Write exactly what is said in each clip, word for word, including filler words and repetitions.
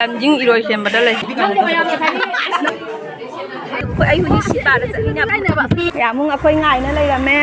ꯂꯝꯖꯤꯡ ꯏꯔꯣꯏ ꯁꯦꯝꯕꯗ ꯂꯩ꯫ ꯑꯩꯈꯣꯏ, ꯑꯩ ꯍꯧꯖꯤꯛ ꯁꯤ ꯄꯥꯗ ꯆꯠꯃꯤꯟꯅꯕ꯫ ꯃꯌꯥꯝ ꯑꯃꯨꯛ ꯑꯩꯈꯣꯏ ꯉꯥꯏꯅ ꯂꯩꯔꯝꯃꯦ꯫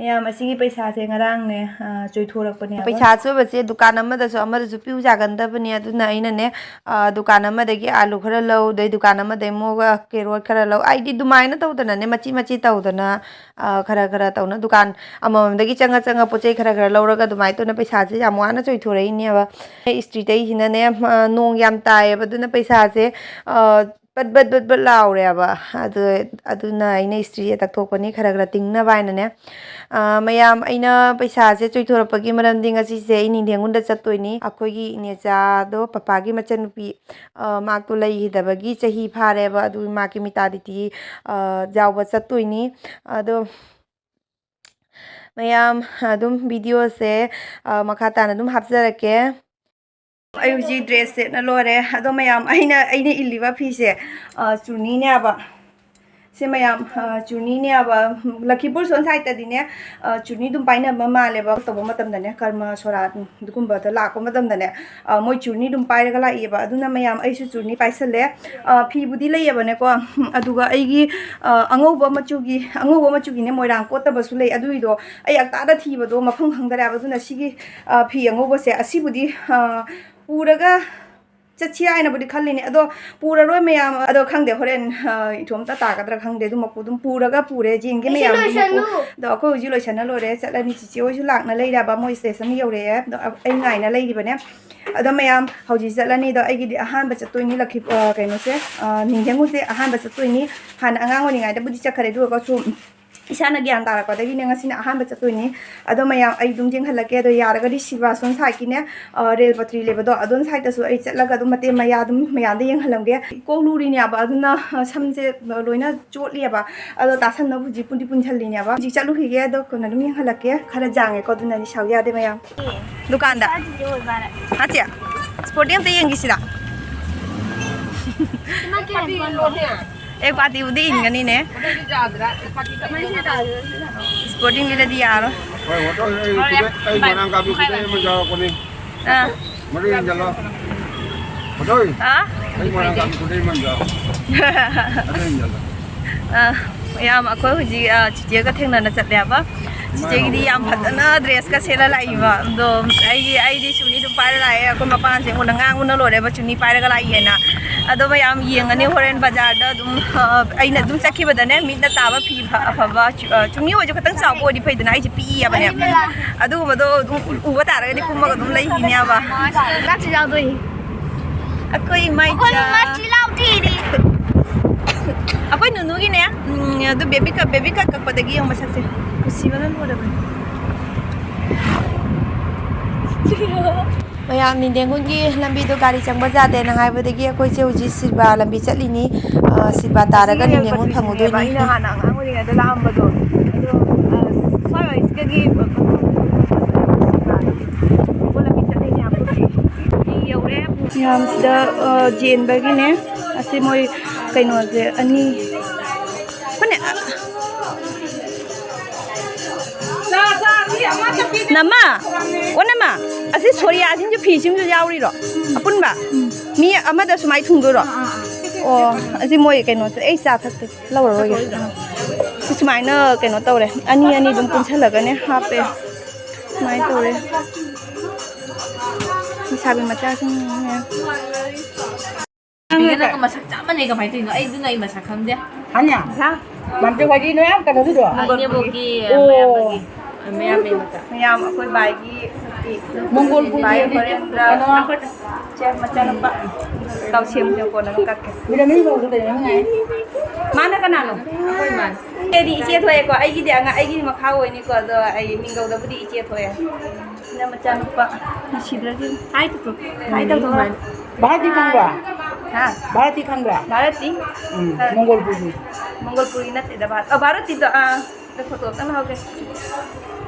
ꯃꯌꯥꯝ, ꯑꯁꯤꯒꯤ ꯄꯩꯁꯥꯁꯦ ꯉꯔꯥꯡꯅꯦ, ꯑ, ꯆꯣꯏꯊꯣꯔꯛꯄꯅꯦ꯫ ꯄꯩꯁꯥ ꯑꯆꯣꯏꯕꯁꯦ ꯗꯨꯀꯥꯟ ꯑꯃꯗꯁꯨ ꯑꯃꯗꯁꯨ ꯄꯤꯌꯨ ꯌꯥꯒꯟꯗꯕꯅꯦ꯫ ꯑꯗꯨꯅ ꯑꯩꯅꯅꯦ, ꯑ, ꯗꯨꯀꯥꯟ ꯑꯃꯗꯒꯤ ꯑꯥꯂꯨ ꯈꯔ ꯂꯧ, ꯑꯗꯩ ꯗꯨꯀꯥꯟ ꯑꯃꯗꯒꯤ ꯑꯃꯨꯛ ꯀꯦꯔꯣꯠ ꯈꯔ ꯂꯧ꯫ ꯑꯩꯗꯤ ꯑꯗꯨꯃꯥꯏꯅ ꯇꯧꯗꯅꯅꯦ, ꯃꯆꯤ ꯃꯆꯤ ꯇꯧꯗꯅ, ꯑ, ꯈꯔ ꯈꯔ ꯇꯧꯅ ꯗꯨꯀꯥꯟ ꯑꯃꯃꯝꯗꯒꯤ ꯆꯪꯉ ꯆꯪꯉ ꯄꯣꯠ ꯆꯩ ꯈꯔ ꯈꯔ ꯂꯧꯔꯒ ꯑꯗꯨꯃꯥꯏꯅ ꯇꯧꯅ ꯄꯩꯁꯥꯁꯦ ꯌꯥꯝ ꯋꯥꯅ ꯆꯣꯏꯊꯣꯔꯛꯏꯅꯦꯕ꯫ ꯏꯁꯇ꯭ꯔꯤ ꯇꯩꯁꯤꯅꯅꯦ, ꯑ, ꯅꯣꯡ ꯌꯥꯝ ꯇꯥꯏꯌꯦꯕ, ꯑꯗꯨꯅ ꯄꯩꯁꯥꯁꯦ, ꯑ, ꯄꯠ ꯄꯠ ꯄꯠ ꯄꯠ ꯂꯥꯎꯔꯦꯕ꯫ ꯑꯗꯨ, ꯑꯗꯨꯅ ꯑꯩꯅ ꯏꯁꯇ꯭ꯔꯤꯁꯦ ꯇꯛꯊꯣꯛꯄꯅꯤ, ꯈꯔ ꯈꯔ ꯇꯤꯡꯅꯕ ꯍꯥꯏꯅꯅꯦ꯫ ꯑ, ꯃꯌꯥꯝ, ꯑꯩꯅ ꯄꯩꯁꯥꯁꯦ ꯆꯣꯏꯊꯣꯔꯛꯄꯒꯤ ꯃꯔꯝꯗꯤ ꯉꯁꯤꯁꯦ ꯑꯩ ꯅꯤꯡꯊꯦꯡꯒꯨꯟꯗ ꯆꯠꯇꯣꯏꯅꯤ꯫ ꯑꯩꯈꯣꯏꯒꯤ ꯏꯅꯦꯆꯥꯗꯣ, ꯄꯄꯥꯒꯤ ꯃꯆꯟꯅꯨꯄꯤ, ꯑ, ꯃꯥꯛꯇꯣ ꯂꯩꯈꯤꯗꯕꯒꯤ ꯆꯍꯤ ꯐꯥꯔꯦꯕ꯫ ꯑꯗꯨ ꯃꯥꯒꯤ ꯃꯤꯇꯥꯗꯤꯇꯤ, ꯑ, ꯌꯥꯎꯕ ꯆꯠꯇꯣꯏꯅꯤ꯫ ꯑꯗꯣ ꯃꯌꯥꯝ, ꯑꯗꯨꯝ ꯚꯤꯗꯤꯑꯣꯁꯦ, ꯑ, ꯃꯈꯥ ꯇꯥꯅ ꯑꯗꯨꯝ ꯍꯥꯞꯆꯔꯛꯀꯦ꯫ ꯑꯩ ꯍꯧꯖꯤꯛ ꯗ꯭ꯔꯦꯁ ꯁꯦꯠꯅ ꯂꯣꯏꯔꯦ꯫ ꯑꯗꯣ ꯃꯌꯥꯝ, ꯑꯩꯅ, ꯑꯩꯅ ꯏꯜꯂꯤꯕ ꯐꯤꯁꯦ, ꯑ, ꯆꯨꯔꯅꯤꯅꯦꯕ꯫ ꯁꯤ ꯃꯌꯥꯝ, ꯑ, ꯆꯨꯔꯅꯤꯅꯦꯕ꯫ ꯂꯈꯤꯄꯨꯔ ꯁꯣꯝ ꯁꯥꯏꯠꯇꯗꯤꯅꯦ, ꯑ, ꯆꯨꯔꯅꯤ ꯑꯗꯨꯝ ꯄꯥꯏꯅꯕ ꯃꯥꯜꯂꯦꯕ꯫ ꯇꯧꯕ ꯃꯇꯝꯗꯅꯦ, ꯀꯔꯃ ꯁꯣꯔꯥꯠ ꯑꯗꯨꯒꯨꯝꯕꯗ ꯂꯥꯛꯄ ꯃꯇꯝꯗꯅꯦ, ꯑ, ꯃꯣꯏ ꯆꯨꯔꯅꯤ ꯑꯗꯨꯝ ꯄꯥꯏꯔꯒ ꯂꯥꯛꯏꯑꯕ꯫ ꯑꯗꯨꯅ ꯃꯌꯥꯝ, ꯑꯩꯁꯨ ꯆꯨꯔꯅꯤ ꯄꯥꯏꯁꯜꯂꯦ꯫ ꯑ, ꯐꯤꯕꯨꯗꯤ ꯂꯩꯌꯦꯕꯅꯦꯀꯣ, ꯑꯗꯨꯒ ꯑꯩꯒꯤ, ꯑ, ꯑꯉꯧꯕ ꯃꯆꯨꯒꯤ, ꯑꯉꯧꯕ ꯃꯆꯨꯒꯤꯅꯦ, ꯃꯣꯏꯔꯥꯡ ꯀꯣꯠꯇꯕꯁꯨ ꯂꯩ꯫ ꯑꯗꯨꯒꯤꯗꯣ ꯑꯩ ꯑꯛꯇꯥꯗ ꯊꯤꯕꯗꯣ ꯃꯐꯝ ꯈꯪꯗꯔꯦꯕ꯫ ꯑꯗꯨꯅ ꯁꯤꯒꯤ, ꯑ, ꯐꯤ ꯑꯉꯧꯕꯁꯦ, ꯑꯁꯤꯕꯨꯗꯤ, ꯑ, ꯄꯨꯔꯒ ꯆꯠꯁꯤ ꯍꯥꯏꯅꯕꯨꯗꯤ ꯈꯜꯂꯤꯅꯦ, ꯑꯗꯣ ꯄꯨꯔꯔꯣꯏ ꯃꯌꯥꯝ꯫ ꯑꯗꯣ ꯈꯪꯗꯦ, ꯍꯣꯔꯦꯟ, ꯑ, ꯏꯇꯣꯝꯇ ꯇꯥꯒꯗ꯭ꯔꯥ ꯈꯪꯗꯦ꯫ ꯑꯗꯨꯃꯛꯄꯨ ꯑꯗꯨꯝ ꯄꯨꯔꯒ ꯄꯨꯔꯦ, ꯌꯦꯡꯒꯦ ꯑꯩꯁꯨ ꯃꯌꯥꯝ꯫ ꯂꯣꯏꯁꯜꯂꯨ꯫ ꯑꯗꯣ ꯑꯩꯈꯣꯏ ꯍꯧꯖꯤꯛ ꯂꯣꯏꯁꯟꯅ ꯂꯣꯏꯔꯦ, ꯆꯠꯂꯅꯤ꯫ ꯆꯤꯆꯦ ꯍꯣꯏꯁꯨ ꯂꯥꯛꯅ ꯂꯩꯔꯕ, ꯃꯣꯏ ꯁ꯭ꯇꯦꯁꯟ ꯌꯧꯔꯛꯑꯦ꯫ ꯑꯗꯣ ꯑꯩ ꯉꯥꯏꯅ ꯂꯩꯔꯤꯕꯅꯦ꯫ ꯑꯗꯣ ꯃꯌꯥꯝ ꯍꯧꯖꯤꯛ ꯆꯠꯂꯅꯤ꯫ ꯑꯗꯣ ꯑꯩꯒꯤꯗꯤ ꯑꯍꯥꯟꯕ ꯆꯠꯇꯣꯏꯅꯤ, ꯂꯛꯈꯤ-, ꯑ, ꯀꯩꯅꯣꯁꯦ, ꯑ, ꯅꯤꯡꯊꯦꯡꯒꯨꯁꯦ ꯑꯍꯥꯟꯕ ꯆꯠꯇꯣꯏꯅꯤ꯫ ꯍꯥꯟꯅ ꯑꯉꯥꯡ ꯑꯣꯏꯔꯤꯉꯩꯗꯕꯨꯗꯤ ꯆꯠꯈ꯭ꯔꯦ, ꯑꯗꯨ ꯑꯣꯏꯔꯒꯁꯨ ꯏꯁꯥꯅ ꯒ꯭ꯌꯥꯟ ꯇꯥꯔꯛꯄꯗꯒꯤꯅꯦ ꯉꯁꯤꯅ ꯑꯍꯥꯟꯕ ꯆꯠꯇꯣꯏꯅꯤ꯫ ꯑꯗꯣ ꯃꯌꯥꯝ, ꯑꯩ ꯑꯗꯨꯝ ꯌꯦꯡꯍꯜꯂꯛꯀꯦ꯫ ꯑꯗꯣ ꯌꯥꯔꯒꯗꯤ ꯁꯤꯕꯥ ꯁꯣꯝ ꯁꯥꯏꯠꯀꯤꯅꯦ, ꯑ, ꯔꯦꯜ ꯄꯇ꯭ꯔꯤ ꯂꯩꯕꯗꯣ, ꯑꯗꯣꯝ ꯁꯥꯏꯠꯇꯁꯨ ꯑꯩ ꯆꯠꯂꯒ ꯑꯗꯨꯝ ꯃꯇꯦꯛ ꯃꯌꯥ ꯑꯗꯨꯝ ꯃꯌꯥꯝꯗ ꯌꯦꯡꯍꯜꯂꯝꯒꯦ꯫ ꯀꯣꯛ ꯂꯨꯔꯤꯅꯦꯕ, ꯑꯗꯨꯅ, ꯑ, ꯁꯝꯁꯦ ꯂꯣꯏꯅ ꯆꯣꯠꯂꯤꯑꯕ꯫ ꯑꯗꯣ ꯇꯥꯁꯟꯅꯕ ꯍꯧꯖꯤꯛ ꯄꯨꯟꯗꯤ ꯄꯨꯟꯁꯤꯜꯂꯤꯅꯦꯕ꯫ ꯍꯧꯖꯤꯛ ꯆꯠꯂꯨꯈꯤꯒꯦ, ꯑꯗꯣ ꯀꯣꯟꯅ ꯑꯗꯨꯝ ꯌꯦꯡꯍꯜꯂꯛꯀꯦ꯫ ꯈꯔ ꯖꯥꯡꯉꯦꯀꯣ, ꯑꯗꯨꯅꯗꯤ ꯁꯥꯎ ꯌꯥꯗꯦ ꯃꯌꯥꯝ꯫ ꯗꯨꯀꯥꯟꯗ? ꯏꯁꯥꯒꯤꯗꯤ ꯑꯣꯏꯕꯅꯦ꯫ ꯍꯥ, ꯆꯦ? ꯁ꯭ꯄꯣꯔꯇꯤꯡ ꯑꯝꯇ ꯌꯦꯡꯈꯤꯁꯤꯔ? ꯏꯃꯥ, ꯀꯩ ꯍꯥꯏꯅꯣ? ꯑꯦ, ꯄꯥꯔꯇꯤꯕꯨꯗꯤ ꯏꯟꯒꯅꯤꯅꯦ꯫ ꯁ꯭ꯄꯣꯔꯇꯤꯡ ꯂꯤꯠꯂꯗꯤ ꯌꯥꯔꯣꯏ꯫ ꯍꯣꯏ, ꯍꯣꯇꯦꯜ ꯑꯩ ꯈꯨꯗꯩ, ꯑꯩ ꯃꯣꯏꯔꯥꯡ ꯀꯥꯕꯤ ꯈꯨꯗꯩ ꯑꯃ ꯌꯥꯎꯔꯛꯄꯅꯤ꯫ ꯑꯥ꯫ ꯃꯗꯨ ꯏꯟꯖꯜꯂꯣ꯫ ꯍꯣꯇꯦꯜ꯫ ꯑꯥ? ꯑꯩ ꯃꯣꯏꯔꯥꯡ ꯀꯥꯕꯤ ꯈꯨꯗꯩ ꯑꯃ ꯌꯥꯎꯔꯛꯄꯅꯤ꯫ ꯑꯗꯨ ꯏꯟꯖꯜꯂꯣ꯫ ꯑꯥ, ꯌꯥꯝ, ꯑꯩꯈꯣꯏ ꯍꯧꯖꯤꯛ, ꯑꯥ, ꯆꯤꯆꯦꯒ ꯊꯦꯡꯅꯅ ꯆꯠꯂꯦꯕ꯫ ꯆꯤꯆꯦꯒꯤꯗꯤ ꯌꯥꯝ ꯐꯖꯅ ꯗ꯭ꯔꯦꯁꯀ ꯁꯦꯠꯂ ꯂꯥꯛꯏꯕ꯫ ꯑꯗꯣ ꯑꯩꯒꯤ, ꯑꯩꯗꯤ ꯁꯨꯅꯤ ꯑꯗꯨꯝ ꯄꯥꯏꯔ ꯂꯥꯛꯑꯦ꯫ ꯑꯩꯈꯣꯏ ꯃꯄꯥꯟꯁꯦ ꯑꯩꯉꯣꯟꯗ ꯉꯥꯡꯕꯅ ꯂꯣꯏꯔꯦꯕ, ꯆꯨꯅꯤ ꯄꯥꯏꯔꯒ ꯂꯥꯛꯏ ꯍꯥꯏꯅ꯫ ꯑꯗꯣ ꯃꯌꯥꯝ ꯌꯦꯡꯉꯅꯤ ꯍꯣꯔꯦꯟ ꯕꯖꯥꯔꯗ ꯑꯗꯨꯝ, ꯑ, ꯑꯩꯅ ꯑꯗꯨꯝ ꯆꯠꯈꯤꯕꯗꯅꯦ, ꯃꯤꯠꯅ ꯇꯥꯕ ꯐꯤ ꯐ-, ꯑꯐꯕ ꯆꯨ-, ꯑ, ꯆꯨꯅꯤ ꯑꯣꯏꯔꯁꯨ ꯈꯤꯇꯪ ꯆꯥꯎꯕ ꯑꯣꯏꯗꯤ ꯐꯩꯗꯅ, ꯑꯩꯁꯦ ꯄꯤꯛꯏꯌꯦꯕꯅꯦ꯫ ꯑꯗꯨꯒꯨꯝꯕꯗꯣ ꯑꯗꯨꯝ ꯎ-, ꯎꯕ ꯇꯥꯔꯒꯗꯤ ꯀꯨꯝꯃꯒ ꯑꯗꯨꯝ ꯂꯩꯈꯤꯅꯦꯕ꯫ ꯆꯥꯛꯁꯤ ꯆꯥꯗꯣꯏꯅꯤ꯫ ꯑꯩꯈꯣꯏ ꯏꯃꯥ ꯑꯩꯈꯣꯏ ꯏꯆꯥ꯫ ꯃꯃꯥ ꯆꯤꯜꯍꯥꯎ ꯊꯤꯔꯤ꯫ ꯑꯩꯈꯣꯏ ꯅꯨꯅꯨꯒꯤꯅꯦ, ꯎꯝ, ꯑꯗꯨ ꯕꯦꯕꯤ ꯀꯠ, ꯕꯦꯕꯤ ꯀꯠ ꯀꯛꯄꯗꯒꯤ ꯌꯦꯡꯉꯨ ꯃꯁꯛꯁꯦ꯫ ꯅꯨꯡꯁꯤꯕꯅ ꯂꯣꯏꯔꯕꯅꯤ꯫ ꯃꯌꯥꯝ ꯅꯤꯡꯗꯦꯡꯒꯨꯟꯒꯤ ꯂꯝꯕꯤꯗꯣ ꯒꯥꯔꯤ ꯆꯪꯕ ꯌꯥꯗꯦꯅ ꯍꯥꯏꯕꯗꯒꯤ ꯑꯩꯈꯣꯏꯁꯦ ꯍꯧꯖꯤꯛ ꯁꯤꯜꯕꯥ ꯂꯝꯕꯤ ꯆꯠꯂꯤꯅꯤ꯫ ꯑ, ꯁꯤꯜꯕꯥ ꯇꯥꯔꯒ ꯅꯤꯡꯗꯦꯡꯒꯨꯟ ꯐꯪꯉꯨꯗꯣꯏꯅꯤ꯫ ꯑꯩꯅ ꯍꯥꯟꯅ ꯑꯉꯥꯡ ꯑꯣꯏꯔꯤꯉꯩꯗ ꯂꯥꯛꯑꯝꯕꯗꯣ, ꯑꯗꯣ, ꯑ, ꯁ꯭ꯋꯥꯏ ꯋꯥꯏꯁꯤꯗꯒꯤ ꯂꯝꯕꯤ ꯆꯠꯂꯤꯅꯦ ꯌꯥꯝ ꯐꯖꯩ꯫ ꯌꯧꯔꯦ꯫ ꯃꯌꯥꯝꯁꯤꯗ, ꯑ, ꯆꯦꯟꯕꯒꯤꯅꯦ꯫ ꯑꯁꯤ ꯃꯣꯏ ꯀꯩꯅꯣꯁꯦ ꯑꯅꯤ꯫ ꯍꯣꯏꯅꯦ, ꯑ, ꯅꯃ, ꯑꯣ ꯅꯃ, ꯑꯁꯤ ꯁꯣꯔꯤꯌꯥꯁꯤꯡꯁꯨ ꯐꯤꯁꯤꯡꯁꯨ ꯌꯥꯎꯔꯤꯔꯣ? ꯑꯄꯨꯟꯕ? ꯃꯤ ꯑꯃꯗ ꯁꯨꯃꯥꯏꯅ ꯊꯨꯡꯗꯣꯏꯔꯣ? ꯑꯣ, ꯑꯁꯤ ꯃꯣꯏ ꯀꯩꯅꯣꯁꯦ, ꯑꯩ ꯆꯥ ꯊꯛꯇꯦ, ꯂꯧꯔꯔꯣꯏꯒꯦ꯫ ꯁꯤ ꯁꯨꯃꯥꯏꯅ ꯀꯩꯅꯣ ꯇꯧꯔꯦ, ꯑꯅꯤ ꯑꯅꯤ ꯑꯗꯨꯝ ꯄꯨꯟꯁꯜꯂꯒꯅꯦ ꯍꯥꯞꯄꯦ꯫ ꯁꯨꯃꯥꯏꯅ ꯇꯧꯔꯦ꯫ ꯂꯩꯁꯥꯕꯤ ꯃꯆꯥꯁꯤꯡꯅꯦ꯫ ꯅꯪꯅ ꯃꯁꯛ ꯆꯞ ꯃꯥꯟꯅꯩ, ꯀꯃꯥꯏꯅ ꯇꯧꯔꯤꯅꯣ? ꯑꯩ, ꯑꯗꯨꯅ ꯑꯩ ꯃꯁꯛ ꯈꯪꯗꯦ꯫ ꯍꯥ? ꯃꯥꯟꯇꯦ ꯋꯥꯔꯤ ꯅꯣꯏ ꯌꯥꯝ ꯀꯩꯅꯣꯒꯤꯗꯣ? ꯏꯅꯦꯕꯣꯛꯀꯤ ꯑꯣ꯫ ꯃꯌꯥꯝꯕꯒꯤ, ꯃꯌꯥꯝꯕꯩ ꯃꯆꯥ꯫ ꯃꯌꯥꯝ ꯑꯩꯈꯣꯏ ꯕꯥꯏꯒꯤ ꯅꯨꯄꯤ, ꯃꯣꯡꯒꯣꯜ ꯄꯨꯒꯤ ꯕꯥꯏ ꯍꯣꯔꯦꯟꯗ ꯀꯩꯅꯣ? ꯆꯦ ꯃꯆꯥꯅꯨꯄꯥ ꯇꯧꯁꯦꯝꯁꯦ ꯀꯣꯟꯅ ꯑꯃꯨꯛ ꯀꯛꯀꯦ꯫ ꯃꯤꯔꯝ ꯃꯤ ꯃꯧꯗꯣ ꯀꯩꯅꯣ ꯅꯨꯡꯉꯥꯏ? ꯃꯥꯅ ꯀꯅꯥꯅꯣ? ꯑꯩꯈꯣꯏ ꯃꯥꯅ꯫ ꯑꯩꯗꯤ ꯏꯆꯦ ꯊꯣꯛꯑꯦꯀꯣ, ꯑꯩꯒꯤꯗꯤ ꯑꯉꯥꯡ, ꯑꯩꯒꯤ ꯃꯈꯥ ꯑꯣꯏꯅꯤꯀꯣ, ꯑꯗꯣ ꯑꯩ ꯃꯤꯡꯒꯧꯗꯕꯨꯗꯤ ꯏꯆꯦ ꯊꯣꯛꯑꯦ꯫ ꯁꯤꯅ ꯃꯆꯥꯅꯨꯄꯥ ꯅꯨꯡꯁꯤꯗ꯭ꯔꯗꯤ꯫ ꯍꯥꯏ ꯇꯨꯇꯨ꯫ ꯍꯥꯏ ꯇꯧꯊꯣꯛꯑꯣ꯫ ꯚꯥꯔꯠꯇꯤ ꯈꯪꯕ꯭ꯔꯥ? ꯍꯥ? ꯚꯥꯔꯠꯇꯤ ꯈꯪꯕ꯭ꯔꯥ? ꯚꯥꯔꯠꯇꯤ? ꯎꯝ, ꯈꯔ꯫ ꯃꯣꯡꯒꯣꯜ ꯄꯨꯒꯤ꯫ ꯃꯣꯡꯒꯣꯜ ꯄꯨꯒꯤ ꯅꯠꯇꯦꯗ, ꯚꯥꯔꯠ꯫ ꯑ, ꯚꯥꯔꯠꯇꯤꯗꯣ, ꯑꯥ, ꯑꯗ ꯐꯣꯇꯣ ꯑꯝꯇꯪ ꯂꯧꯍꯧꯒꯦ꯫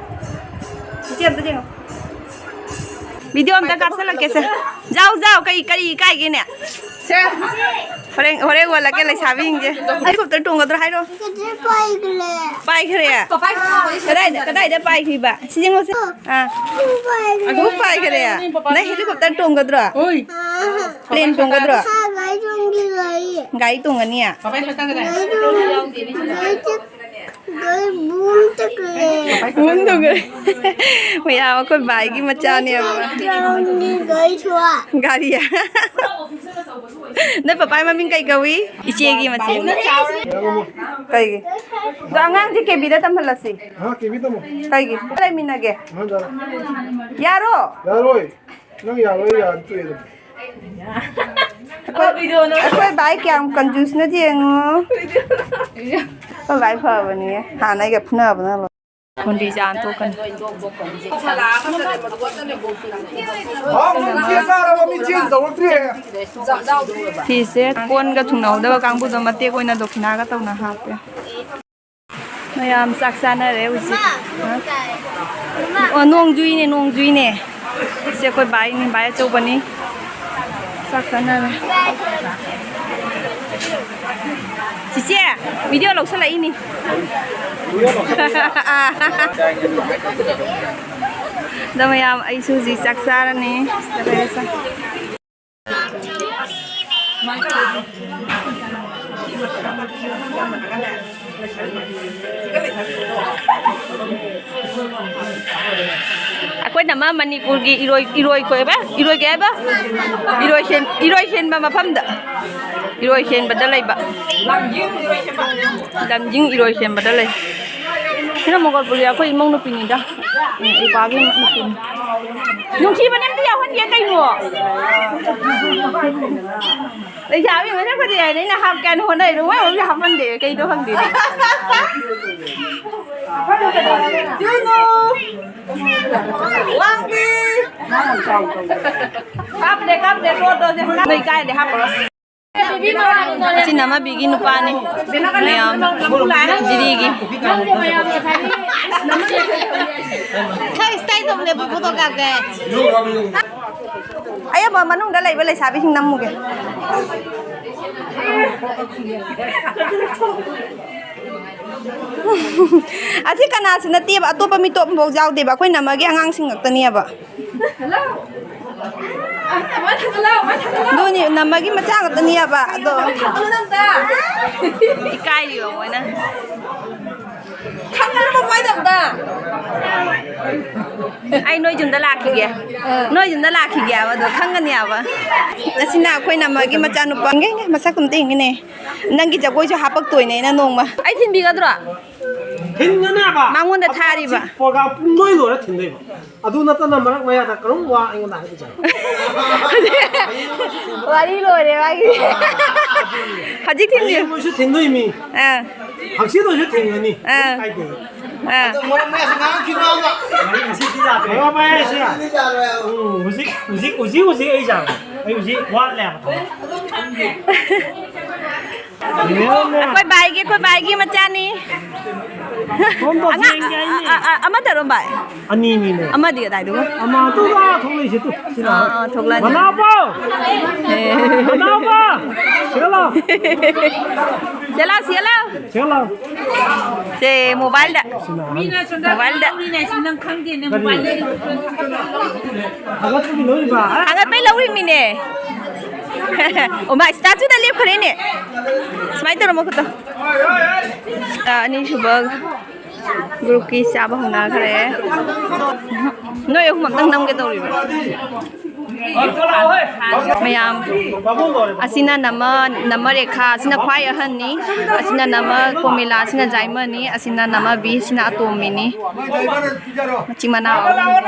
ꯏꯆꯦ ꯑꯝꯇ ꯌꯦꯡꯉꯣ꯫ ꯚꯤꯗꯤꯑꯣ ꯑꯝꯇ ꯀꯥꯞꯁꯜꯂꯛꯀꯦꯁꯦ꯫ ꯖꯥꯎ, ꯖꯥꯎ, ꯀꯔꯤ, ꯀꯔꯤ ꯏꯀꯥꯏꯒꯦꯅꯦ? ꯁꯦ꯫ ꯍꯣꯔꯦꯟ, ꯍꯣꯔꯦꯟ ꯑꯣꯜꯂꯛꯀꯦ ꯂꯩꯁꯥꯕꯤꯁꯤꯡꯁꯦ꯫ ꯍꯦꯂꯤꯀꯣꯞꯇꯔ ꯇꯣꯡꯒꯗ꯭ꯔꯣ ꯍꯥꯏꯔꯣ? ꯄꯥꯏꯈ꯭ꯔꯦ꯫ ꯀꯗꯥꯏꯗ, ꯀꯗꯥꯏꯗ ꯄꯥꯏꯈ꯭ꯔꯤꯕ? ꯁꯤ ꯌꯦꯡꯉꯨꯁꯦ꯫ ꯑꯥ꯫ ꯑꯗꯨꯝ ꯄꯥꯏꯈ꯭ꯔꯦ꯫ ꯅꯪ ꯍꯦꯂꯤꯀꯣꯞꯇꯔ ꯇꯣꯡꯒꯗ꯭ꯔꯣ? ꯄ꯭ꯂꯦꯟ ꯇꯣꯡꯒꯗ꯭ꯔꯣ? ꯒꯥꯔꯤ ꯇꯣꯡꯒꯅꯤ꯫ ꯃꯌꯥꯝ ꯑꯩꯈꯣꯏ ꯕꯥꯏꯒꯤ ꯃꯆꯥꯅꯦꯕ꯫ ꯒꯥꯔꯤ꯫ ꯅꯣꯏ ꯄꯄꯥꯏ ꯃꯃꯤꯡ ꯀꯩ ꯀꯧꯏ? ꯏꯆꯦꯒꯤ ꯃꯆꯦ꯫ ꯀꯩꯒꯤ? ꯑꯗꯣ ꯑꯉꯥꯡꯁꯦ ꯀꯦꯕꯤꯗ ꯇꯝꯍꯜꯂꯁꯤ꯫ ꯍꯥ, ꯀꯦꯕꯤ ꯇꯝꯃꯣ꯫ ꯀꯩꯒꯤ? ꯂꯩꯃꯤꯟꯅꯒꯦ꯫ ꯍꯥ, ꯌꯥꯔꯣꯏ꯫ ꯌꯥꯔꯣ? ꯌꯥꯔꯣꯏ꯫ ꯅꯪ ꯌꯥꯔꯣꯏ, ꯌꯥꯔꯣꯏ, ꯇꯣꯛꯑꯦ ꯑꯗꯨꯝ꯫ ꯑꯩꯈꯣꯏ, ꯑꯩꯈꯣꯏ ꯕꯥꯏ ꯀꯌꯥꯝ ꯀꯟꯖꯨꯁꯅꯣ ꯌꯦꯡꯉꯣ꯫ ꯑꯩꯈꯣꯏ ꯕꯥꯏ ꯐꯕꯅꯤꯌꯦ꯫ ꯍꯥꯟꯅ ꯑꯩꯒ ꯐꯨꯅꯕꯅ ꯂꯣꯏꯔꯦ꯫ ꯈꯣꯟꯗꯤ ꯆꯥꯟ ꯊꯣꯛꯀꯅꯤ꯫ ꯍꯥꯎ, ꯅꯪ ꯆꯦ ꯆꯥꯔꯕ ꯃꯤ ꯆꯦ ꯇꯧꯔꯛꯇ꯭ꯔꯤ꯫ ꯐꯤꯁꯦ ꯀꯣꯟꯒ ꯊꯨꯡꯅꯍꯧꯗꯕ ꯀꯥꯡꯕꯨꯗꯣ ꯃꯇꯦꯛ ꯑꯣꯏꯅ ꯗꯣꯈꯤꯅꯥꯒ ꯇꯧꯅ ꯍꯥꯞꯄꯦ꯫ ꯃꯌꯥꯝ ꯆꯥꯛ ꯆꯥꯅꯔꯦ ꯍꯧꯖꯤꯛ꯫ ꯑꯣ, ꯅꯣꯡꯖꯨꯏꯅꯦ, ꯅꯣꯡꯖꯨꯏꯅꯦ꯫ ꯁꯤ ꯑꯩꯈꯣꯏ ꯕꯥꯏꯅꯤ, ꯕꯥꯏ ꯑꯆꯧꯕꯅꯤ꯫ ꯆꯥꯛ ꯆꯥꯅꯔꯦ꯫ ꯆꯤꯆꯦ, ꯚꯤꯗꯤꯑꯣ ꯂꯧꯁꯜꯂꯛꯏꯅꯤ꯫ ꯑꯗꯣ ꯃꯌꯥꯝ, ꯑꯩꯁꯨ ꯍꯧꯖꯤꯛ ꯆꯥꯛ ꯆꯥꯔꯅꯤ꯫ ꯁꯤꯗ ꯂꯩꯔꯦ ꯆꯥꯛ꯫ ꯑꯩꯈꯣꯏꯅ ꯑꯃ ꯃꯅꯤꯄꯨꯔꯒꯤ ꯏꯔꯣꯏ, ꯏꯔꯣꯏ ꯀꯣꯏꯕ, ꯏꯔꯣꯏ ꯀꯩ ꯍꯥꯏꯕ? ꯏꯔꯣꯏ ꯁꯦꯟ-, ꯏꯔꯣꯏ ꯁꯦꯟꯕ ꯃꯐꯝꯗ, ꯏꯔꯣꯏ ꯁꯦꯟꯕꯗ ꯂꯩꯕ꯫ ꯂꯝꯖꯤꯡ ꯏꯔꯣꯏ ꯁꯦꯟꯕꯗ ꯂꯩ꯫ ꯁꯤꯅ ꯃꯣꯒꯣꯜ ꯄꯨꯔꯤ ꯑꯩꯈꯣꯏ ꯏꯃꯧ ꯅꯨꯄꯤꯅꯤꯗ꯫ ꯎꯝ, ꯏꯄꯥꯒꯤ ꯅꯨꯄꯤꯅꯤ꯫ ꯅꯨꯡꯁꯤꯕꯅꯦ, ꯑꯝꯇ ꯌꯥꯎꯍꯟꯒꯦ ꯀꯩꯅꯣ꯫ ꯂꯩꯁꯥꯕꯤ ꯃꯁꯛ ꯐꯖꯩ ꯍꯥꯏꯅ ꯑꯩꯅ ꯍꯥꯞꯀꯦꯅ ꯍꯣꯠꯅꯔꯤꯗꯣ ꯃꯣꯏ ꯑꯃꯨꯛ ꯍꯥꯞꯍꯟꯗꯦ꯫ ꯀꯩꯗꯧ ꯈꯪꯗꯦꯅꯦ꯫ ꯖꯨꯅꯨ! ꯋꯥꯡꯕꯤ! ꯀꯥꯞꯇꯦ, ꯀꯥꯞꯇꯦ, ꯇꯣ, ꯇꯣ, ꯁꯦ꯫ ꯅꯣꯏ ꯏꯀꯥꯏꯔꯗꯤ ꯍꯥꯞꯄꯔꯣꯏ꯫ ꯁꯤ ꯅꯃꯕꯤꯒꯤ ꯅꯨꯄꯥꯅꯤ꯫ ꯃꯌꯥꯝ ꯖꯤꯔꯤꯒꯤ꯫ ꯈꯔ ꯏꯁꯇꯥꯏꯜ ꯇꯧꯕꯅꯦ, ꯐꯣꯇꯣ ꯀꯥꯞꯀꯦ꯫ ꯑꯩ ꯑꯃ ꯃꯅꯨꯡꯗ ꯂꯩꯕ ꯂꯩꯁꯥꯕꯤꯁꯤꯡ ꯅꯝꯃꯨꯒꯦ꯫ ꯑꯁꯤ ꯀꯅꯥꯁꯨ ꯅꯠꯇꯦꯕ, ꯑꯇꯣꯞꯄ ꯃꯤꯇꯣꯞ ꯑꯃꯐꯥꯎ ꯌꯥꯎꯗꯦꯕ, ꯑꯩꯈꯣꯏ ꯅꯝꯃꯒꯤ ꯑꯉꯥꯡꯁꯤꯡ ꯉꯥꯛꯇꯅꯦꯕ꯫ ꯑꯗꯨꯅꯤ, ꯅꯝꯃꯒꯤ ꯃꯆꯥ ꯉꯥꯛꯇꯅꯦꯕ ꯑꯗꯣ꯫ ꯏꯀꯥꯏꯔꯤꯕ ꯃꯣꯏꯅ꯫ ꯈꯪꯉꯕ ꯃꯣꯏꯗ ꯑꯝꯇ? ꯑꯩ ꯅꯣꯏ ꯌꯨꯝꯗ ꯂꯥꯛꯈꯤꯒꯦ꯫ ꯑꯥ꯫ ꯅꯣꯏ ꯌꯨꯝꯗ ꯂꯥꯛꯈꯤꯒꯦ ꯍꯥꯏꯕ, ꯑꯗꯣ ꯈꯪꯒꯅꯤ ꯍꯥꯏꯕ꯫ ꯑꯁꯤꯅ ꯑꯩꯈꯣꯏ ꯅꯝꯃꯒꯤ ꯃꯆꯥꯅꯨꯄꯥ꯫ ꯌꯦꯡꯒꯦ, ꯌꯦꯡꯒꯦ, ꯃꯁꯛ ꯑꯝꯇ ꯌꯦꯡꯒꯦꯅꯦ꯫ ꯅꯪꯒꯤ ꯖꯒꯣꯏꯁꯨ ꯍꯥꯄꯛꯇꯣꯏꯅꯦ ꯑꯩꯅ ꯅꯣꯡꯃ꯫ ꯑꯩ ꯊꯤꯟꯕꯤꯒꯗ꯭ꯔꯣ? ꯊꯤꯟꯒꯅꯦꯕ꯫ ꯃꯉꯣꯟꯗ ꯊꯥꯔꯤꯕ꯫ ꯄ꯭ꯔꯣꯒ꯭ꯔꯥꯝ ꯄꯨꯡ ꯂꯣꯏ ꯂꯣꯏꯔ ꯊꯤꯟꯗꯣꯏꯕ꯫ ꯑꯗꯨ ꯅꯠꯇꯅ ꯃꯔꯛ ꯃꯌꯥꯗ ꯀꯔꯝ ꯋꯥ ꯑꯩꯉꯣꯟꯗ ꯍꯥꯏꯔꯛꯏ ꯖꯥꯠꯅꯣ? ꯋꯥꯔꯤ ꯂꯣꯏꯔꯦ ꯃꯥꯒꯤ꯫ ꯍꯧꯖꯤꯛ ꯊꯤꯟꯕꯤꯌꯨ꯫ ꯍꯌꯦꯡ ꯃꯣꯏꯁꯨ ꯊꯤꯟꯗꯣꯏꯃꯤ꯫ ꯑꯥ꯫ ꯍꯪꯆꯤꯠ ꯑꯣꯏꯁꯨ ꯊꯤꯟꯒꯅꯤ꯫ ꯑꯥ꯫ ꯀꯥꯏꯗꯦ꯫ ꯑꯥ꯫ ꯃꯔꯛ ꯃꯌꯥꯁꯦ ꯉꯥꯡꯉꯛꯈꯤꯅꯣ ꯍꯥꯏꯕ꯫ ꯉꯁꯤꯗꯤ ꯌꯥꯗ꯭ꯔꯦ꯫ ꯃꯔꯛ ꯃꯌꯥꯁꯦ꯫ ꯎꯝ, ꯍꯧꯖꯤꯛ, ꯍꯧꯖꯤꯛ, ꯍꯧꯖꯤꯛ, ꯍꯧꯖꯤꯛ ꯑꯩ ꯌꯥꯔꯣꯏ꯫ ꯑꯩ ꯍꯧꯖꯤꯛ ꯋꯥꯠꯂꯦꯕ ꯊꯕꯛ꯫ ꯑꯩꯈꯣꯏ ꯕꯥꯏꯒꯤ, ꯑꯩꯈꯣꯏ ꯕꯥꯏꯒꯤ ꯃꯆꯥꯅꯤ꯫ ꯁꯣꯝꯗ ꯑꯉꯥꯡ, ꯌꯦꯡꯒꯦ ꯍꯥꯏꯅꯦ꯫ ꯑ, ꯑ, ꯑ, ꯑꯃꯗꯔꯣ ꯕꯥꯏ? ꯑꯅꯤꯅꯤꯅꯦ꯫ ꯑꯃꯗꯤ ꯀꯗꯥꯏꯗꯨꯒ? ꯑꯃ ꯑꯗꯨꯒ ꯊꯣꯛꯂꯛꯏꯁꯦ ꯇꯨ, ꯁꯤꯗ꯫ ꯑꯥ, ꯑꯥ, ꯊꯣꯛꯂꯛꯑꯅꯤ꯫ ꯃꯅꯥꯎꯄꯥ! ꯑꯦ꯫ ꯃꯅꯥꯎꯄꯥ! ꯁꯤꯗ ꯂꯥꯎ꯫ ꯁꯤꯗ ꯂꯥꯎ, ꯁꯤꯗ ꯂꯥꯎ꯫ ꯁꯤꯗ ꯂꯥꯎ꯫ ꯁꯦ, ꯃꯣꯕꯥꯏꯜꯗ꯫ ꯁꯤꯅ ꯑꯍꯟ꯫ ꯃꯣꯕꯥꯏꯜꯗ꯫ ꯀꯔꯤ? ꯍꯥꯒꯠꯄꯒꯤ ꯂꯧꯔꯤꯕ? ꯍꯥꯒꯠꯄꯩ ꯂꯧꯔꯤꯃꯤꯅꯦ꯫ ꯑꯣ, ꯃꯥ ꯏꯁꯇꯥꯆꯨꯗ ꯂꯦꯞꯈ꯭ꯔꯦꯅꯦ꯫ ꯁꯨꯃꯥꯏꯅ ꯇꯧꯔꯣ, ꯃꯈꯨꯠꯇꯣ꯫ ꯑ, ꯑꯅꯤꯁꯨꯕ ꯒ꯭ꯔꯨꯞꯀꯤ ꯆꯥꯕ ꯍꯧꯅꯈ꯭ꯔꯦ꯫ ꯅꯣꯏ ꯑꯍꯨꯝ ꯑꯝꯇꯪ ꯅꯝꯒꯦ ꯇꯧꯔꯤꯕ꯫ ꯃꯌꯥꯝ, ꯑꯁꯤꯅ ꯅꯃ, ꯅꯃ ꯔꯦꯈꯥ, ꯑꯁꯤꯅ ꯈ꯭ꯋꯥꯏ ꯑꯍꯟꯅꯤ꯫ ꯑꯁꯤꯅ ꯅꯃ ꯀꯣꯃꯤꯂꯥ, ꯑꯁꯤꯅ ꯖꯥꯏꯃꯅꯤ, ꯑꯁꯤꯅ ꯅꯃ ꯕꯤ, ꯑꯁꯤꯅ ꯑꯇꯣꯝꯕꯤꯅꯤ꯫ ꯃꯆꯤꯟ ꯃꯅꯥꯎ ꯑꯍꯨꯝ꯫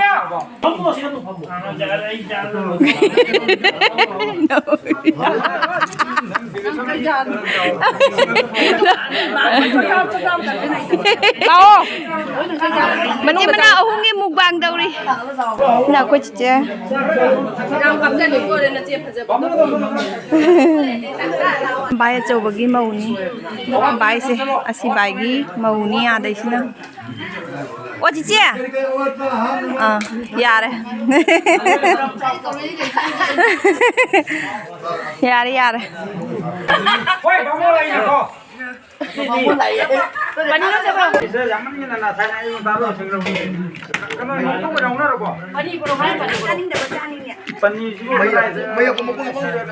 ꯂꯥꯛꯑꯣ꯫ ꯃꯆꯤꯟ ꯃꯅꯥꯎ ꯑꯍꯨꯝꯒꯤ ꯃꯨꯛꯕꯥꯡ ꯇꯧꯔꯤ꯫ ꯅ ꯑꯩꯈꯣꯏ ꯆꯤꯆꯦ꯫ ꯚꯥꯏ ꯑꯆꯧꯕꯒꯤ ꯃꯧꯅꯤ꯫ ꯚꯥꯏꯁꯦ, ꯑꯁꯤ ꯚꯥꯏꯒꯤ ꯃꯧꯅꯤ ꯑꯥꯗꯩꯁꯤꯅ꯫ ꯑꯣ, ꯆꯤꯆꯦ꯫ ꯑꯥ, ꯌꯥꯔꯦ꯫ ꯌꯥꯔꯦ, ꯌꯥꯔꯦ꯫ ꯍꯣꯏ, ꯕꯥꯃꯣꯟ ꯂꯩꯅꯦꯀꯣ꯫ ꯄꯅꯤꯔ ꯆꯠꯈ꯭ꯔꯣ꯫ ꯁꯤꯗ ꯌꯥꯝꯃꯟꯒꯤꯗꯅ ꯊꯥꯏꯅ ꯑꯌꯨꯛ ꯉꯟꯇꯥꯗ ꯂꯣꯏꯁꯤꯟꯈ꯭ꯔꯕꯅꯤ꯫ ꯀꯩꯅꯣ, ꯌꯥꯎꯅꯔꯕꯣ? ꯄꯅꯤ ꯄꯨꯔꯛꯑꯣ ꯍꯥꯏꯔ ꯄꯅꯤ ꯄꯨꯔꯛꯑꯣ꯫ ꯄꯅꯤꯁꯤꯕꯨ ꯃꯩ, ꯀꯗꯥꯏꯗ? ꯃꯩ ꯑꯄꯨꯝ ꯑꯄꯨꯝ ꯑꯄꯨꯝ ꯂꯩꯔꯦ꯫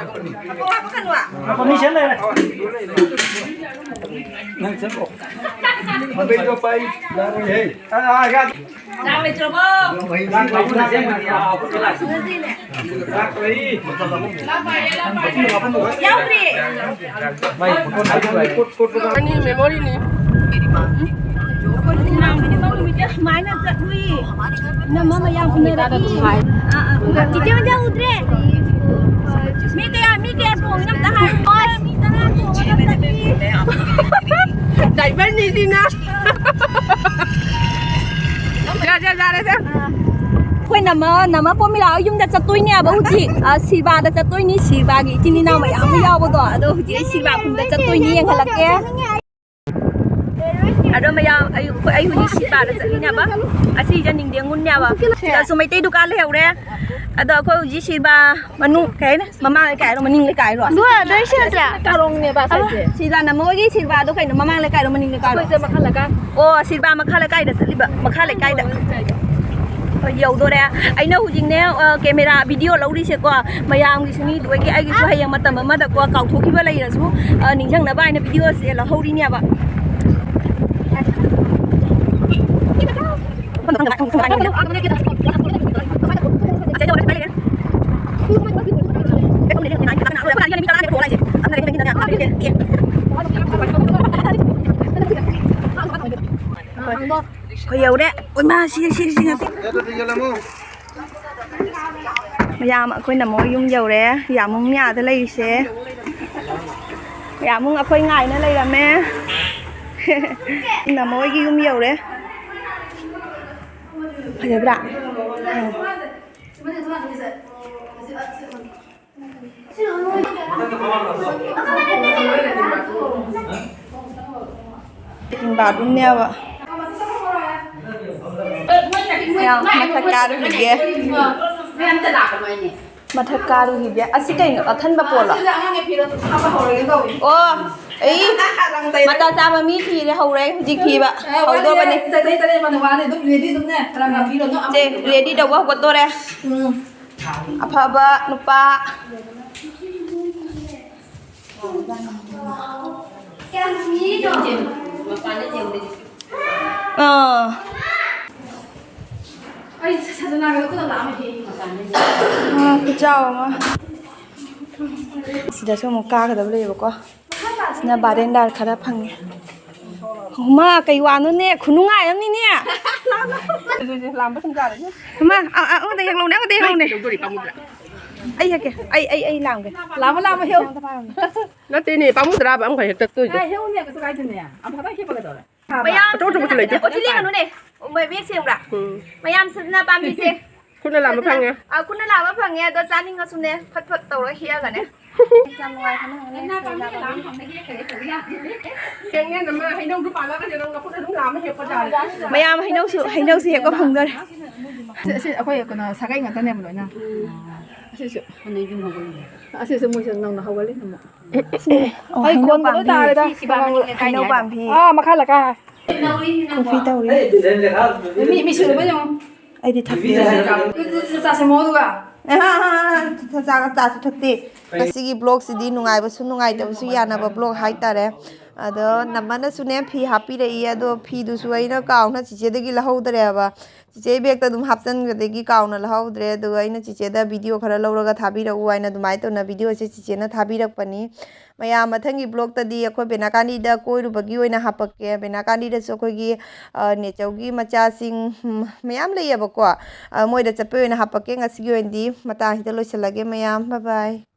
ꯄꯅꯤ ꯁꯦ ꯂꯩꯔꯦ꯫ ꯅꯪ ꯆꯠꯂꯣ꯫ ꯃꯃꯤꯡꯗꯣ ꯄꯥꯏ ꯌꯥꯔꯣꯏꯍꯦ꯫ ꯑꯥ, ꯑꯥ, ꯌꯥ-, ꯆꯥꯛ ꯂꯩꯇ꯭ꯔꯕꯣ? ꯃꯩ ꯂꯥꯛꯄ ꯁꯦꯝꯕꯅꯤ, ꯑꯥ, ꯈꯨꯠꯇ ꯂꯥꯛꯁꯤ꯫ ꯌꯥꯎꯗ꯭ꯔꯤ꯫ ꯑꯅꯤ memory ꯅꯤ꯫ ꯑꯩꯈꯣꯏ ꯏꯅꯥꯎ ꯅꯨꯃꯤꯠꯇ ꯁꯨꯃꯥꯏꯅ ꯆꯠꯂꯨꯏ꯫ ꯏꯅꯝꯃ ꯃꯌꯥꯝ ꯎꯅꯔꯛꯏ꯫ ꯑꯥ, ꯑꯥ, ꯎꯅꯔꯛꯏ꯫ ꯆꯤꯆꯦ ꯍꯣꯏꯗꯤ ꯎꯗ꯭ꯔꯦ꯫ ꯃꯤ ꯀꯌꯥ, ꯃꯤ ꯀꯌꯥ ꯇꯣꯡꯉꯤꯅꯣ ꯑꯝꯇ ꯍꯥꯏꯌꯨ꯫ ꯃꯤ ꯇꯔꯥ ꯇꯣꯡꯉꯒ ꯆꯠꯂꯤ꯫ Driver ꯅꯤ ꯁꯤꯅ꯫ ꯌꯥ, ꯌꯥ, ꯌꯥꯔꯦ, ꯌꯥꯔꯦ꯫ ꯑꯩꯈꯣꯏ ꯅꯃ, ꯅꯃ ꯄꯣꯃꯤꯂꯥ ꯍꯣꯏ ꯌꯨꯝꯗ ꯆꯠꯇꯣꯏꯅꯦꯕ ꯍꯧꯖꯤꯛ꯫ ꯑ, ꯁꯤꯕꯥꯗ ꯆꯠꯇꯣꯏꯅꯤ꯫ ꯁꯤꯕꯥꯒꯤ ꯏꯆꯤꯟ ꯏꯅꯥꯎ ꯃꯌꯥꯝ ꯑꯃ ꯌꯥꯎꯕꯗꯣ꯫ ꯑꯗꯣ ꯍꯧꯖꯤꯛ ꯑꯩ ꯁꯤꯕꯥ ꯈꯨꯟꯗ ꯆꯠꯇꯣꯏꯅꯤ, ꯌꯦꯡꯍꯜꯂꯛꯀꯦ꯫ ꯑꯗꯣ ꯃꯌꯥꯝ, ꯑꯩ, ꯑꯩ ꯍꯧꯖꯤꯛ ꯁꯤꯕꯥꯗ ꯆꯠꯂꯤꯅꯦꯕ꯫ ꯑꯁꯤꯁꯦ ꯅꯤꯡꯗꯦꯡꯉꯨꯟꯅꯦꯕ꯫ ꯁꯤꯗꯁꯨ ꯃꯩꯇꯩ ꯗꯨꯀꯥꯟ ꯂꯩꯍꯧꯔꯦ꯫ ꯑꯗꯣ ꯑꯩꯈꯣꯏ ꯍꯧꯖꯤꯛ ꯁꯤꯕꯥ ꯃꯅꯨꯡ, ꯀꯩ ꯍꯥꯏꯅꯤ? ꯃꯃꯥꯡ ꯂꯩꯀꯥꯏꯔꯣ, ꯃꯅꯤꯡ ꯂꯩꯀꯥꯏꯔꯣ? ꯑꯗꯨ, ꯑꯗꯨ ꯑꯩ ꯁꯤ ꯅꯠꯇ꯭ꯔꯥ? ꯀꯥꯔꯣꯡꯅꯦꯕ ꯁꯥꯏꯁꯦ꯫ ꯁꯤꯕꯥ ꯅꯃꯣꯏꯒꯤ ꯁꯤꯕꯥꯗꯣ ꯀꯩꯅꯣ, ꯃꯃꯥꯡ ꯂꯩꯀꯥꯏꯔꯣ, ꯃꯅꯤꯡ ꯂꯩꯀꯥꯏꯔꯣ? ꯑꯩꯈꯣꯏꯁꯦ ꯃꯈꯥ ꯂꯩꯀꯥꯏ꯫ ꯑꯣ, ꯁꯤꯕꯥ ꯃꯈꯥ ꯂꯩꯀꯥꯏꯗ ꯆꯠꯂꯤꯕ, ꯃꯈꯥ ꯂꯩꯀꯥꯏꯗ꯫ ꯍꯣꯏ, ꯌꯧꯗꯣꯔꯦ꯫ ꯑꯩꯅ ꯍꯧꯖꯤꯛꯅꯦ, ꯑ, camera video ꯂꯧꯔꯤꯁꯦꯀꯣ, ꯃꯌꯥꯝꯒꯤꯁꯨꯅꯤ, ꯑꯗꯨꯒ ꯑꯩꯒꯤꯁꯨ ꯍꯌꯦꯡ ꯃꯇꯝ ꯑꯃꯗꯀꯣ ꯀꯥꯎꯊꯣꯛꯈꯤꯕ ꯂꯩꯔꯁꯨ, ꯑ, ꯅꯤꯡꯁꯤꯡꯅꯕ ꯍꯥꯏꯅ videoꯁꯦ ꯂꯧꯍꯧꯔꯤꯅꯦꯕ꯫ ꯑꯩꯈꯣꯏ ꯌꯧꯔꯦ꯫ ꯑꯣꯏꯃꯥ, ꯁꯤꯔꯦ, ꯁꯤꯔꯦ, ꯁꯤꯔꯦ꯫ ꯃꯌꯥꯝ, ꯑꯩꯈꯣꯏꯅ ꯑꯃꯨꯛ ꯌꯨꯝ ꯌꯧꯔꯦ꯫ ꯌꯥꯃꯨꯡ ꯃꯌꯥꯗ ꯂꯩꯔꯤꯁꯦ꯫ ꯌꯥꯃꯨꯡ ꯑꯩꯈꯣꯏ ꯉꯥꯏꯅ ꯂꯩꯔꯝꯃꯦ꯫ ꯅꯃꯣꯏꯒꯤ ꯌꯨꯝ ꯌꯧꯔꯦ꯫ ꯐꯖꯕ꯭ꯔꯥ? Bathroomꯅꯦꯕ꯫ ꯃꯌꯥꯝ ꯃꯊꯛ ꯀꯥꯔꯨꯈꯤꯒꯦ꯫ ꯃꯌꯥꯝꯗ ꯂꯥꯛꯀꯅꯣ ꯍꯥꯏꯅꯦ꯫ ꯃꯊꯛ ꯀꯥꯔꯨꯈꯤꯒꯦ꯫ ꯑꯁꯤ ꯀꯩꯅꯣ? ꯑꯊꯟꯕ ꯄꯣꯠꯂꯣ? ꯑꯁꯤꯗ ꯑꯉꯥꯡꯒꯤ ꯐꯤꯔꯣꯜ ꯍꯥꯞꯄ ꯍꯧꯔꯒꯦ ꯇꯧꯔꯤ꯫ ꯑꯣ, ꯑꯩ ꯃꯇꯥ ꯆꯥꯕ ꯃꯤ ꯊꯤꯔꯦ, ꯍꯧꯔꯦ ꯍꯧꯖꯤꯛ ꯊꯤꯕ꯫ ꯑ, ꯍꯧꯗꯣꯕꯅꯤ꯫ ꯋꯥꯠꯂꯤꯌꯦ꯫ ꯆꯍꯤ ꯇꯔꯦꯠ ꯃꯥꯄꯟ ꯋꯥꯠꯂꯤ꯫ ꯑꯗꯨꯝ ready ꯑꯗꯨꯝꯅꯦ꯫ ꯈꯔ ꯈꯔ ꯐꯤꯔꯣꯜꯗꯣ ꯑꯃ ꯁꯦ, ready ꯇꯧꯕ ꯍꯧꯒꯠꯇꯣꯔꯦ꯫ ꯎꯝ꯫ ꯑꯐꯕ ꯅꯨꯄꯥ꯫ ꯑꯥ꯫ ꯑꯥ, ꯈꯨꯆꯥꯎ ꯑꯃ꯫ ꯁꯤꯗꯁꯨ ꯑꯃꯨꯛ ꯀꯥꯒꯗꯕ ꯂꯩꯌꯦꯕꯀꯣ꯫ ꯁꯤꯅ ꯕꯥꯔꯦꯟꯗꯥ ꯈꯔ ꯐꯪꯉꯦ꯫ ꯃꯥ ꯀꯩ ꯋꯥꯅꯣꯅꯦ? ꯈꯨꯅꯨꯡꯉꯥꯏ ꯑꯃꯅꯤꯅꯦ꯫ ꯂꯥꯝꯕ ꯁꯨꯝ ꯇꯥꯔꯦ꯫ ꯃꯥ, ꯑ-, ꯑ-, ꯑꯃꯗ ꯍꯦꯛ ꯂꯧꯅꯦ, ꯑꯃꯗ ꯍꯦꯛ ꯂꯧꯅꯦ꯫ ꯀꯩꯗꯧꯗꯣꯔꯤ ꯄꯥꯝꯃꯨꯗ꯭ꯔꯥ? ꯑꯩ ꯍꯦꯛꯀꯦ꯫ ꯑꯩ, ꯑꯩ, ꯑꯩ ꯂꯥꯝꯒꯦ꯫ ꯂꯥꯝꯃꯣ, ꯂꯥꯝꯃꯣ, ꯍꯦꯛꯎ꯫ ꯅꯠꯇꯦꯅꯦ, ꯄꯥꯝꯃꯨꯗ꯭ꯔꯥꯕ ꯑꯃꯈꯛ ꯍꯦꯛ ꯇꯠꯇꯣꯏꯗꯣ? ꯑꯥ, ꯍꯦꯛꯎꯅꯦ, ꯀꯩꯁꯨ ꯀꯥꯏꯗꯦꯅꯦ꯫ ꯑꯃꯈꯛꯇꯪ ꯍꯦꯛꯄ ꯀꯩꯗꯧꯔꯦ? ꯃꯌꯥꯝ, ꯑꯆꯧ ꯑꯆꯧꯕꯁꯨ ꯂꯩꯇꯦ꯫ ꯑꯣ, ꯁꯤ ꯂꯦꯡꯒꯅꯨꯅꯦ꯫ ꯃꯌꯦꯛ ꯁꯦꯡꯕ꯭ꯔꯥ? ꯎꯝ꯫ ꯃꯌꯥꯝ ꯁꯖꯅꯥ ꯄꯥꯝꯕꯤꯁꯦ꯫ ꯈꯨꯠꯅ ꯂꯥꯝꯕ ꯐꯪꯉꯦ꯫ ꯑ, ꯈꯨꯠꯅ ꯂꯥꯝꯕ ꯐꯪꯉꯦ, ꯑꯗꯣ ꯆꯥꯅꯤꯡꯉꯁꯨꯅꯦ, ꯐꯠ ꯐꯠ ꯇꯧꯔꯒ ꯍꯦꯛꯑꯒꯅꯦ꯫ ꯌꯥꯝ ꯅꯨꯡꯉꯥꯏ, ꯈꯟꯅ ꯈꯟꯅ ꯁꯦꯡꯅ ꯂꯥꯝꯕ ꯐꯪꯉꯦ꯫ ꯁꯦꯡꯉꯦ, ꯅꯃ ꯍꯩꯅꯧꯗꯨ ꯄꯥꯜꯂꯒ ꯅꯪ ꯅꯈꯨꯠꯅ ꯑꯗꯨꯝ ꯂꯥꯝꯕ ꯍꯦꯛꯄ ꯌꯥꯔꯦ꯫ ꯃꯌꯥꯝ ꯍꯩꯅꯧꯁꯨ, ꯍꯩꯅꯧꯁꯨ ꯍꯦꯛꯄ ꯐꯪꯗꯣꯔꯦ꯫ ꯁꯤ, ꯁꯤ ꯑꯩꯈꯣꯏ ꯀꯩꯅꯣ ꯁꯥꯒꯩ ꯉꯥꯛꯇꯅꯦꯕ ꯂꯣꯏꯅ꯫ ꯑꯁꯤꯁꯨ꯫ ꯑꯁꯤꯁꯨ ꯃꯣꯏꯁꯨ ꯅꯧꯅ ꯍꯧꯒꯠꯂꯤ ꯑꯃꯨꯛ꯫ ꯑꯣ, ꯑꯩ ꯍꯩꯅꯧ ꯈꯣꯟꯒ ꯂꯣꯏ ꯄꯥꯝꯕꯤ꯫ ꯇꯥꯔꯦꯗ꯫ ꯁꯤ ꯏꯕꯥꯅꯤꯅꯦ ꯀꯥꯏꯅꯦ ꯑꯥ, ꯍꯥꯏꯗꯣ꯫ ꯃꯈꯥ ꯂꯩꯀꯥꯏ꯫ ꯀꯣꯐꯤ ꯇꯧꯔꯤ꯫ ꯃꯤ, ꯃꯤ ꯁꯨꯔꯕ ꯌꯦꯡꯉꯣ꯫ ꯑꯩꯗꯤ ꯊꯛꯇꯦ꯫ ꯑꯗꯨꯗꯤ ꯆꯥ ꯁꯦꯝꯃꯣ ꯑꯗꯨꯒ꯫ ꯆꯥꯒ ꯆꯥꯁꯨ ꯊꯛꯇꯦ꯫ ꯉꯁꯤꯒꯤ vlogꯁꯤꯗꯤ ꯅꯨꯡꯉꯥꯏꯕꯁꯨ ꯅꯨꯡꯉꯥꯏꯇꯕꯁꯨ ꯌꯥꯅꯕ vlog ꯍꯥꯏꯇꯥꯔꯦ꯫ ꯑꯗꯣ ꯅꯝꯃꯅꯁꯨꯅꯦ ꯐꯤ ꯍꯥꯞꯄꯤꯔꯛꯏ꯫ ꯑꯗꯣ ꯐꯤꯗꯨꯁꯨ ꯑꯩꯅ ꯀꯥꯎꯅ ꯆꯤꯆꯦꯗꯒꯤ ꯂꯧꯍꯧꯗ꯭ꯔꯦꯕ꯫ ꯆꯤꯆꯦ ꯕꯦꯒꯇ ꯑꯗꯨꯝ ꯍꯥꯞꯆꯤꯟꯕꯗꯒꯤ ꯀꯥꯎꯅ ꯂꯧꯍꯧꯗ꯭ꯔꯦ꯫ ꯑꯗꯨꯒ ꯑꯩꯅ ꯆꯤꯆꯦꯗ video ꯈꯔ ꯂꯧꯔꯒ ꯊꯥꯕꯤꯔꯛꯎ ꯍꯥꯏꯅ ꯑꯗꯨꯃꯥꯏꯅ ꯇꯧꯅ videoꯁꯦ ꯆꯤꯆꯦꯅ ꯊꯥꯕꯤꯔꯛꯄꯅꯤ꯫ ꯃꯌꯥꯝ ꯃꯊꯪꯒꯤ vlogꯇꯗꯤ ꯑꯩꯈꯣꯏ ꯕꯦꯅꯥꯀꯥꯟꯗꯤꯗ ꯀꯣꯏꯔꯨꯕꯒꯤ ꯑꯣꯏꯅ ꯍꯥꯄꯛꯀꯦ꯫ ꯕꯦꯅꯥꯀꯥꯟꯗꯤꯗꯁꯨ ꯑꯩꯈꯣꯏꯒꯤ, ꯑ, ꯅꯦꯆꯧꯒꯤ ꯃꯆꯥꯁꯤꯡ, ꯎꯝ, ꯃꯌꯥꯝ ꯂꯩꯌꯦꯕꯀꯣ꯫ ꯑ, ꯃꯣꯏꯗ ꯆꯠꯄꯒꯤ ꯑꯣꯏꯅ ꯍꯥꯄꯛꯀꯦ꯫ ꯉꯁꯤꯒꯤ ꯑꯣꯏꯅꯗꯤ ꯃꯇꯥꯡꯁꯤꯗ ꯂꯣꯏꯁꯤꯜꯂꯒꯦ ꯃꯌꯥꯝ꯫ Bye bye꯫